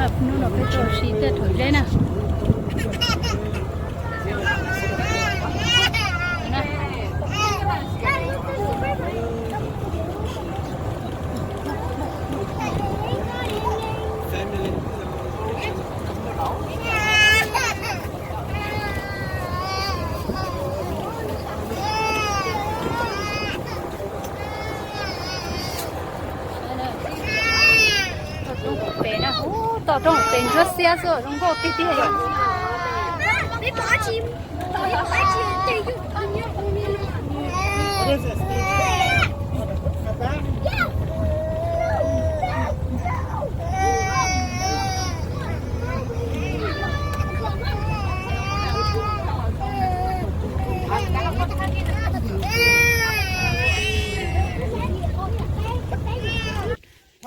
Hnub no peb tuaj ua si tiaj rhawv zeb na. Toj roob hauv pes na, ub, toj roob hauv pes ntsuab xiab xwb, zoo nkauj tiag tiag.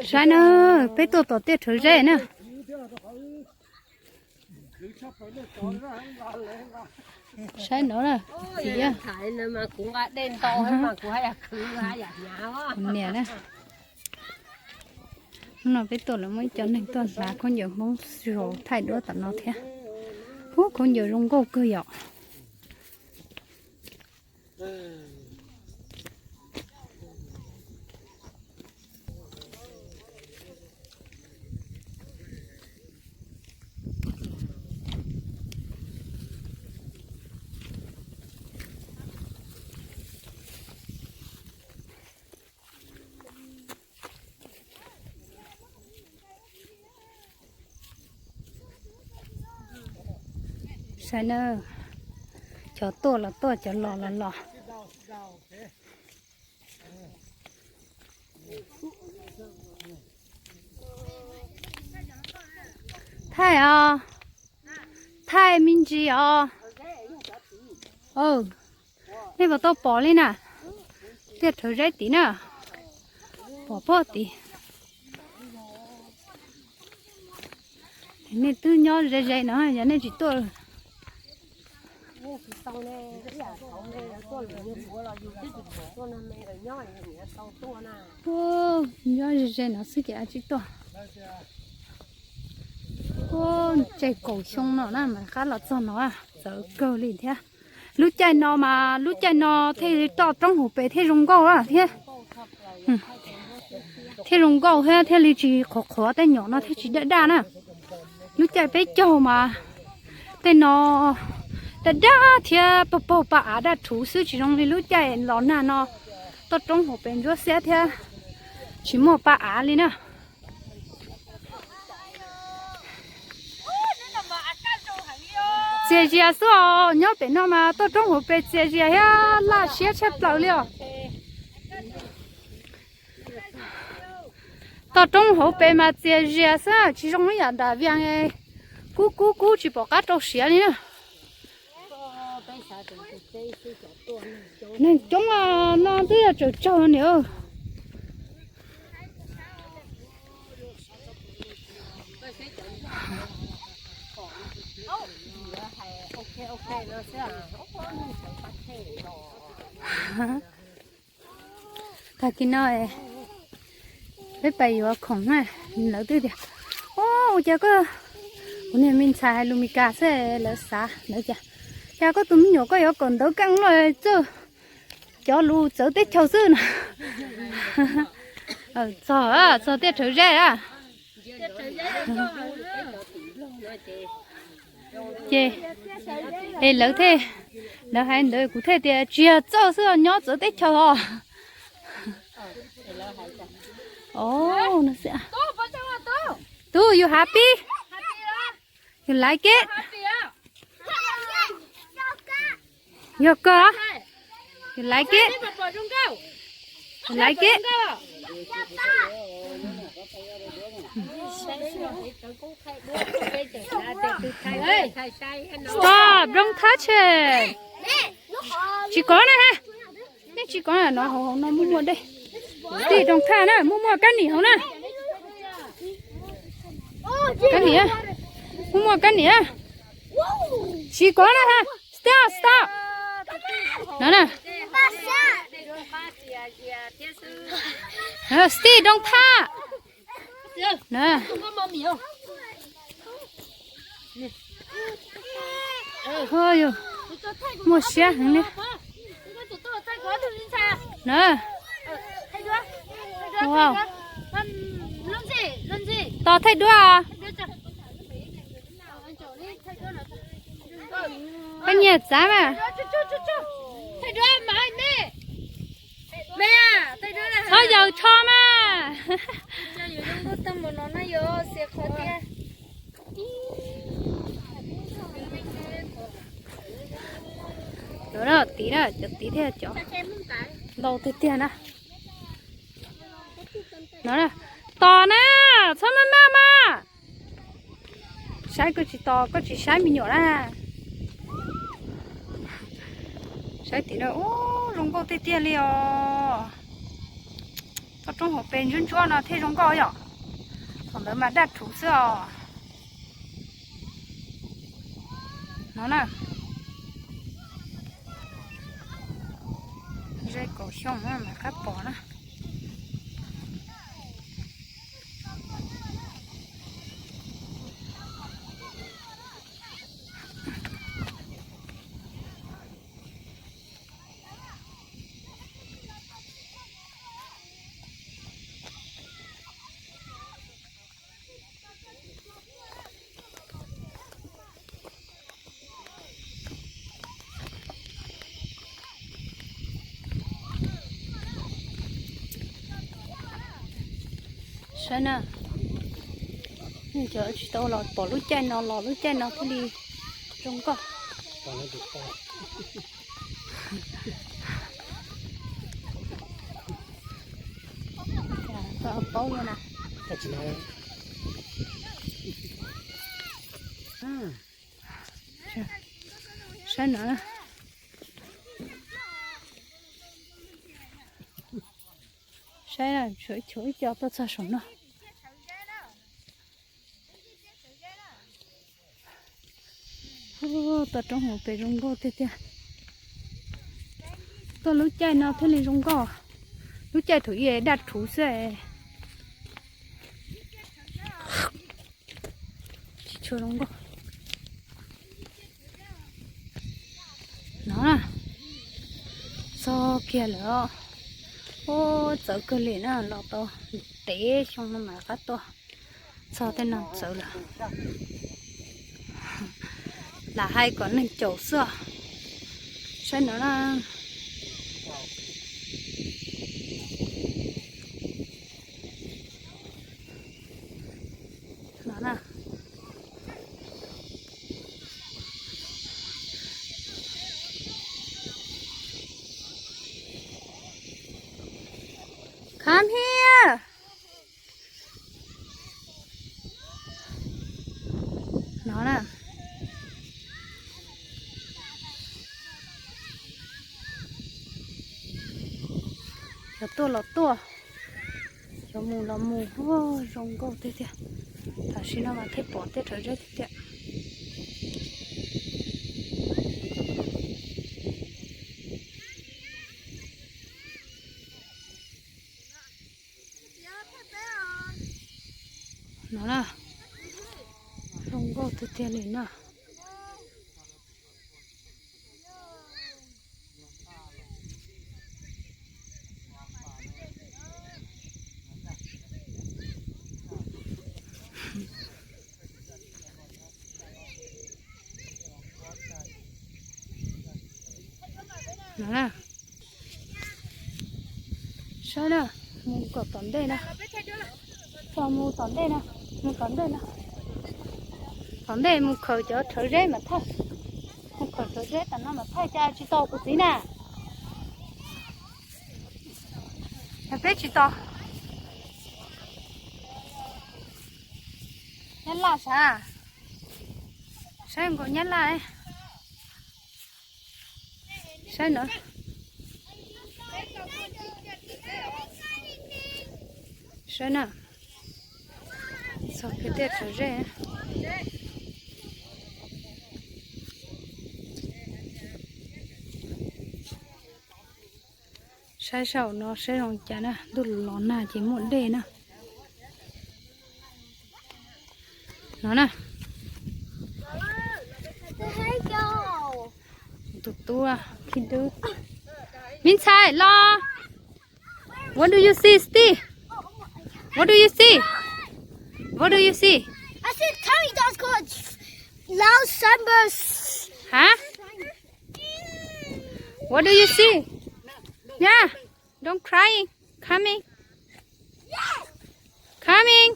Saib na, peb tuaj tom tiaj rhawv zeb na. Saib no na, txiv. Niam na. Hnub no peb tuaj lawv muaj ib co neeg tuaj hnav khaub ncaws Hmoob zaum thaij duab tom no thiab. Ub, khaub ncaws zoo nkauj kawg yom. Saib na, cov tuaj los tuaj, cov los los los. Thaij os, thaij me ntsis os. Nej puas tau pom li na? Tiaj rhawv zeb tid na, pom puag tid. Nej twb nyob ze ze no, yog nej tsis tuaj. Nyob ze ze no xwb ces tsis tuaj. Ub, ntses kaum xyoo no na mas qab los txog no, txawv kawg li thiab. Lub caij no mas lub caij no thiaj li toj roob hauv pes thiaj zoo nkauj thiab. Thiaj zoo nkauj thiab, thiaj li tsis qhuav qhuav, tej nyom no thiaj tsis daj daj na. Lub caij peb caug mas tej no daj daj thiab, paug paug pa av daj rhuv xwb, tsis zoo li lub caij los nag no toj roob hauv pes ntsuab xiab thiab tsis muaj pa av li na. Txias zias xwb os, nyob pem no mas toj roob hauv pes txias zias thiab laj siab tshaj plaws li os. Toj roob hauv pes mas txias zias xwb, tsis zoo ib yam nram Vias, kub kub kub tsis pom qab rau siav li na. Neeg coob no twb yog tsaug tsaug niam. Tag kis no peb pais yuav khoom na, lawv twb tias, ua cas koj, kuv niag me ntxhais hais lus Mes Kas xwb lawv xav, lawv tias, cas koj tus me nyuam koj yuav kawm ntawv keej luaj, txawj cov lus txawv teb chaws xwb no. Txog, txog tiaj rhawv zeb a. Ces es lawv thiaj, lawv hais ntawd kuv thiaj tias tsis yog txawj xwb, nyob txawv teb chaws os. Do you happy? You like it? Yog koj? You like it? You like it? Stop, don't touch it. Tsis kov na ha. Nej tsis kov na, no hauv no muaj muaj dej. Steve, don't touch na, muaj muaj kab nim hauv na. Kab nim, muaj muaj kab nim. Tsis kov na ha. Stop, stop. No na. Steve, don't touch. Na. Hu yus, muaj siab heev li na. Tos thaij duab. Koj nyiam txav mas. Txhob yaws tsho mas. Cov tid na, cov tid thiab cov ntau tiag tiag na. No, tos na, txhob maj maj mas. Saib koj tsis tos, koj tsis saib me nyuam na. Saib tim no, ub, zoo nkauj tiag tiag li os. Toj roob hauv pes ntsuab ntsuab no thiaj zoo nkauj yom. Thaum ntawd mas daj rhuv xwb os. No na, ze kaum xyoo mas qab pom na. Saib na, cov tsis tau los pom lub caij no los lub caij no thiaj li zoo nkauj. Paub na. Saib no. Saib, tshuav ib co tuaj txog saum no. Toj roob hauv pes zoo nkauj tiag tiag. Tuaj lub caij no thiaj li zoo nkauj. Lub caij thaum ub daj rhuv xwb. Tsis tshua zoo nkauj. No, txog kiag lawm. Ub, txawv kawg li na, los tau ntev xyoo no mas qab tuaj. Txog tej no txawv lawm. Lam hais kom neeg caum xwb. Saib no na. No na. Come here. No na. Cov tuaj los tuaj, cov mus los mus, zoo nkauj tiag tiag. Tam sim no mas thiaj pom tej rhawv zeb tiag tiag. No na, zoo nkauj tiag tiag li na. No na, saib na, mus kom tom ntej na. Txog mus tom ntej na, mus tom ntej na. Tom ntej mus khaws cov rhawv zeb mas thaij. Mus khaws rhawv zeb tom no mas thaij, cas tsis tos kuv txiv na? Yog peb tsis tos. Nyab laj sav, saib nkaus nyab laj. Saib no. Saib na. Txog kiag tej rhawv zeb. Saib saum no saib zoo cas na, ntuj los nag ces muaj dej na. No na. Tus tub khi dub. Me ntxhais los. What do you see, Steve? What do you see? What do you see? I see tiny dogs called loud sunbursts. Hả? What do you see? Yeah. Don't crying. Coming. Coming.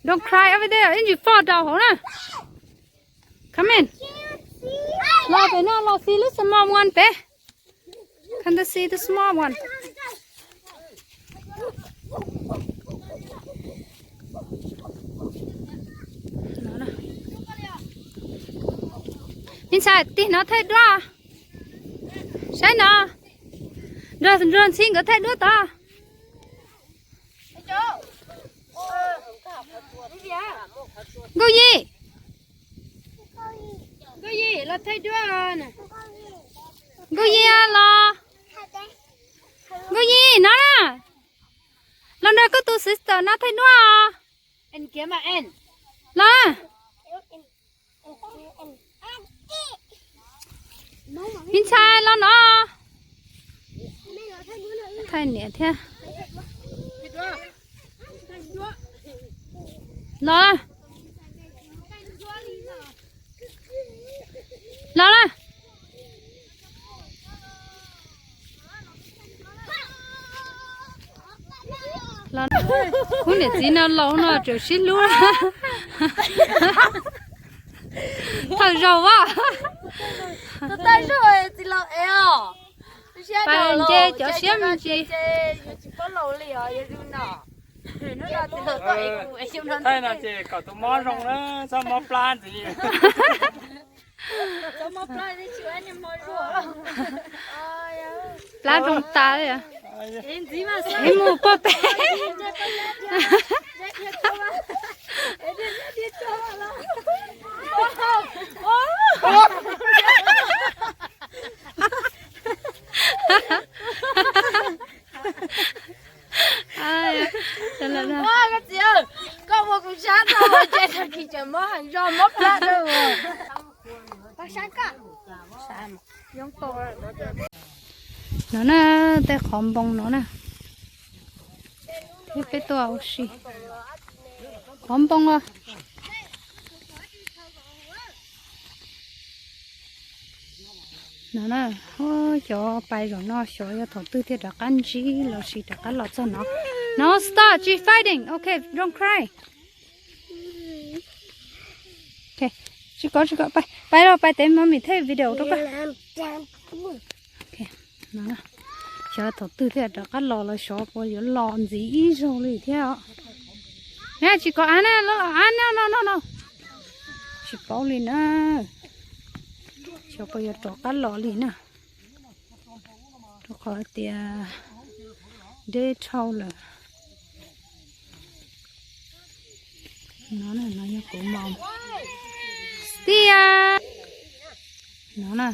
Don't cry over there. Ib ntsis foj rau hauv na. Come in. Los pem no los see the small one pem. Come to see the small one. Me ntxhais, tig no thaij duab. Saib no. Nrog, nrog ntxhi nkawd thaij duab tod. Nkauj Yim. Nkauj Yim, los thaij duab. Nkauj Yim los. Nkauj Yim no na. Los nrog koj tus sister no thaij duab os. Los. Me ntxhais los no. Thaij niam thiab. Los. Los na. Khub niam txiv no laus no tseem sib hlub. Thawm zaug as. Pais nce cov siab me ntsis. Thaij no ces kom tus mob zoo na, txhob mob plab ntxiv. Plab zoo tas li. Ib mus pog pem. Koj txiv, koj ua kuv sab tau ces tag kis tseem mob heev zog mob plab rau. No na, tej qhov npoo no na. Thiab peb tuaj ua si. Qhov npoo os. No na, xyov pais zaum no xyov yog thaum twg thiaj rov qab ntsib los sis rov qab los txog no. No, stop, she's fighting. Okay, don't cry. Ok, tsis kov, tsis kov, pais, pais los, pais tev mommy thaij video rau koj. Ok, no na, xyov thaum twg thiaj rov qab los los xyov puas yuav los ntxiv ib zaug li thiab os. Tsis kov av na, los los av no no no no. Tsis paub li na, xyov puas yuav rov qab los li na. Rau qhov tias deb dhau lawm. No, no yog kuv mos tiag. No na,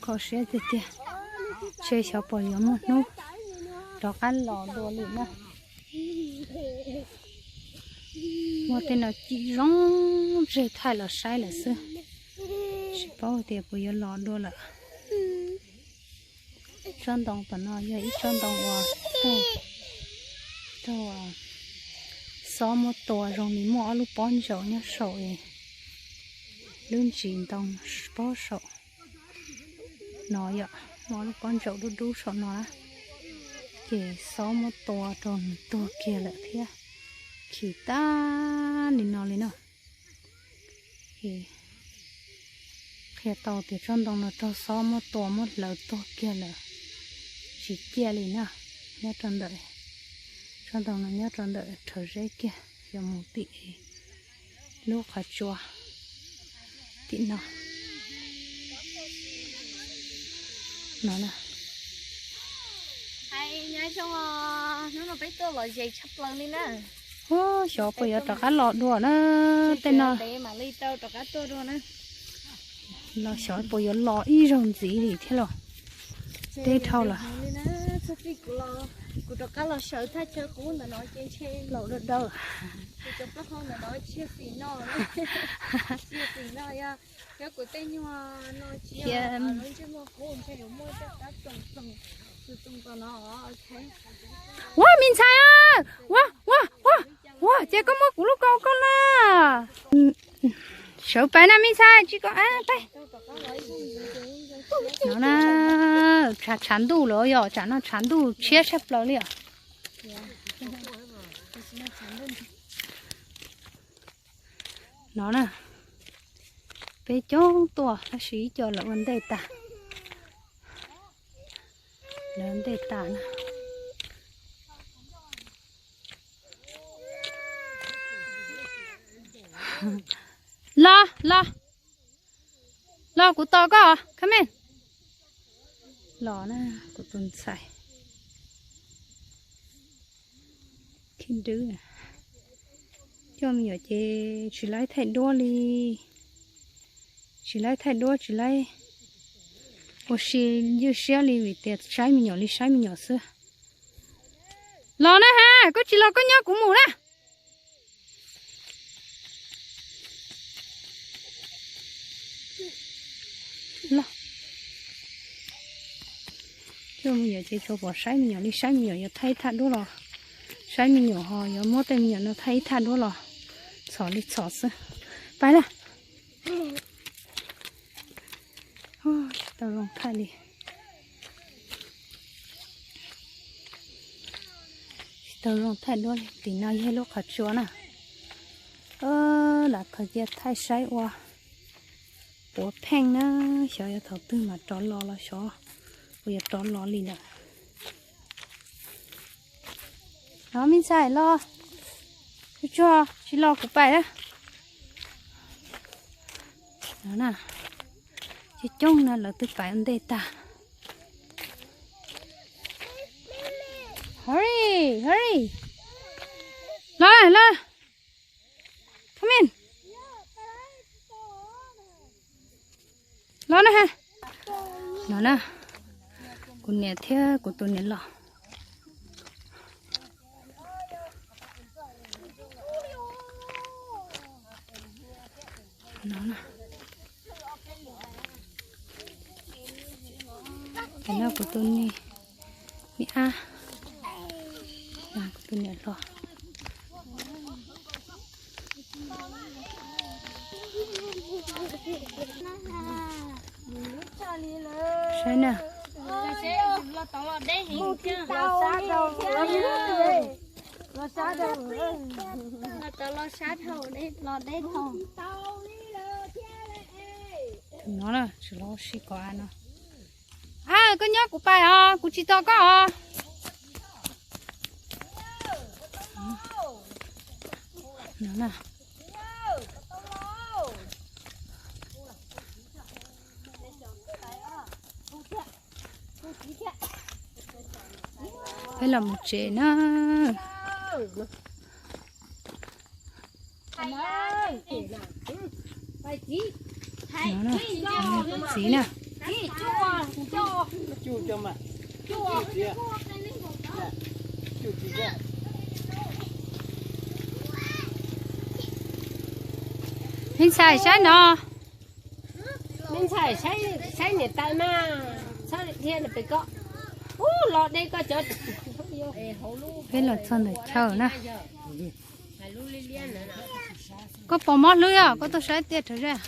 kho siab tiag tiag. Ntshe xyov puas yuav muaj hnub rov qab los dua li na. Muaj tej no ci zoo, tseg thaij los saib lawm xwb. Tsis paub tias puas yuav los dua lawm. Tsob ntoo tom no yog ib tsob ntoo uas raug xob muab tua zoo li muaj ob lub pob ntsaum nyob saum, lub ntsis ntoo pob saum no yom, muaj ob lub pob ntsaum dub dub saum no na, ces xob muab tua rau nws tuag kiag lawm thiab. Chim tag li no li na. Qhia tau tias tsob ntoo no raug xob muab tua muab hlawv tuag kiag lawm, tsis ciaj li na. Nyob rau ntawm, tsob ntoo no nyob rau ntawm rhawv zeb kiag, yuav mus tim lub qhov tsua tim no. No na. Hnub no peb tuaj lom zem tshaj plaws li na. Xyov puas yuav rov qab los dua na, tej no. Los xyov puas yuav los ib zaug ntxiv li thiab los. Deb dhau lawm. Kuv rov qab los sawv thaj chaw qub ntawm no ces ntshe laus daws daws. Kuv cov plaub hau ntawm no tsis yog xim no, tsis yog xim no yog, yog kuv tej nyuag no tsis yog lub ntsej muag qub, ntshe yuav muaj tej qab txoom txoom txoom txoom tom no. Ua me ntxhais, ua ua ua ua, ces koj muab kuv lub kaus koj na. Sawv pais na me ntxhais, tsis kom pais. No na, tshav ntuj lawm yog tsam no tshav ntuj tshiab tshaj plaws li os. No na, peb coob tuaj tab sis ib co lawv ua ntej tas. Lawv ua ntej tas na. Los los los, kuv tos koj, come here. Los na, kuv tus ntxhais khib dwb. Coj me nyuam ces tsis laib thaij duab li. Tsis laib thaij duab, tsis laib ua si ywj siab li vim tias saib me nyuam li saib me nyuam xwb. Los na ha, koj tsis los koj nyob kuv mus na. Coj me nyuam ces tsuas pom saib me nyuam li saib me nyuam, yuav thaij ib thaj duab los saib me nyuam, ho yuav muab tej me nyuam no thaij ib thaj duab los txhom li txhom xwb. Pais na. Tsis tau zoo thaij li. Tsis tau zoo thaij duab li. Tim no yog lub qhov tsua na. Lam khaws cia thaij saib ua puav pheej na, xyov yuav thaum twg mam rov los los xyov puas yuav rov los li lawm. No me ntxhais los, tsuag tsuag tsis los kuv pais na. Coob coob na lawv twb pais ua ntej tag. Hurry, hurry. Los los. Come in. Los na ha. Los na. Kuv niam thiab kuv tus niam los. Kuv tus niam, niam ab, kuv tus niam hluas. Saib na. Tus no na, tsis los ua si kom av no. Ab, koj nyob kuv pais os, kuv tsis tos koj os. No na. Peb los mus tsev na. Txiv na. Me ntxhais saib no. Me ntxhais saib niam tais mas, txhob dhia pem ko. Ub, los de koj cov. Peb los txog ntawm chaw na. Koj pom mob hlwb os, koj tuaj saib tiaj rau zaj.